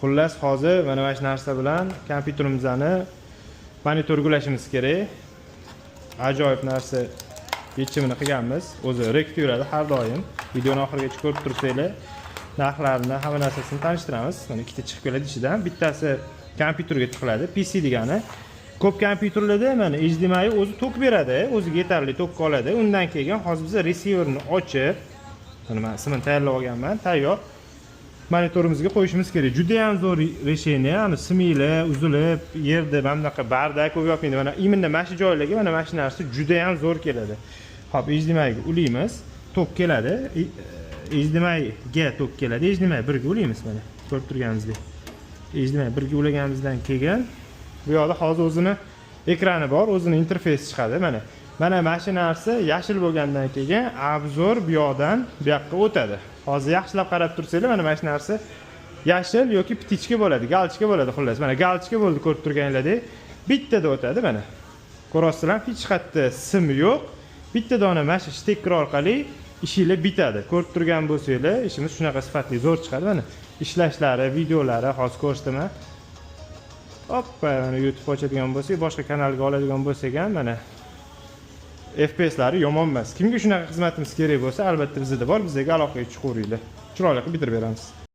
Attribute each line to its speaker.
Speaker 1: Xullas, hozir mana shu narsa bilan kompyuterimizni monitorga ulashimiz kerak. Ajoyib narsa yechimini qilganmiz. O'zi rekda yuradi har doim. Videoni oxirigacha ko'rib tursanglar, narxlarini, hamma narsasini tanishtiramiz. Mana, ikkita chiqib keladi ichidan. Bittasi kompyuterga tiqiladi, PC degani. Ko'p kompyuterlarda mana HDMI o'zi tok beradi, o'ziga yetarli tok oladi. Undan keyin hozir biz receiverni ochib, mana man simini tayyorlab olganman, tayyor. Monitorimizga qo'yishimiz kerak. Juda ham zo'r решение. Ani siminglar uzilib, yerda mana bunaqa бардак bo'lib yotmaydi. Mana именно mana shu joylarga mana shu narsa juda ham zo'r keladi. Xo'p, HDMI ga ulaymiz, tok keladi. HDMI ga tok keladi. HDMI 1 ga ulaymiz, mana ko'rib turganingizdek. HDMI 1 ga ulaganimizdan keyin bu yoqda hozir o'zini ekrani bor, o'zini interfeysi chiqadi mana. Mana shu narsa yashil bo'lgandan keyin обзор bu yoqdan bu yoqqa o'tadi. Hozir yaxshilab qarab tursanglar, mana shu narsa yashil yoki птичка bo'ladi, галочка bo'ladi xullas. Mana, галочка bo'ldi, ko'rib turganinglardek. Bittada o'tadi, mana. Ko'ryapsizlar, hech qayerda sim yo'q. Bitta dona mana shu shtekker orqali ishinglar bitadi. Ko'rib turgan bo'lsanglar, ishimiz shunaqa sifatli, zo'r chiqadi mana. Ishlashlari, videolari hozir ko'rsataman. Oppa, mana YouTube ochadigan bo'lsak, boshqa kanalga oladigan bo'lsak ham, mana, FPSlari yomon emas. Kimga shunaqa xizmatimiz kerak bo'lsa, albatta bizda bor, bizga aloqaga chiqaveringlar. Chiroyli qilib bitirib beramiz.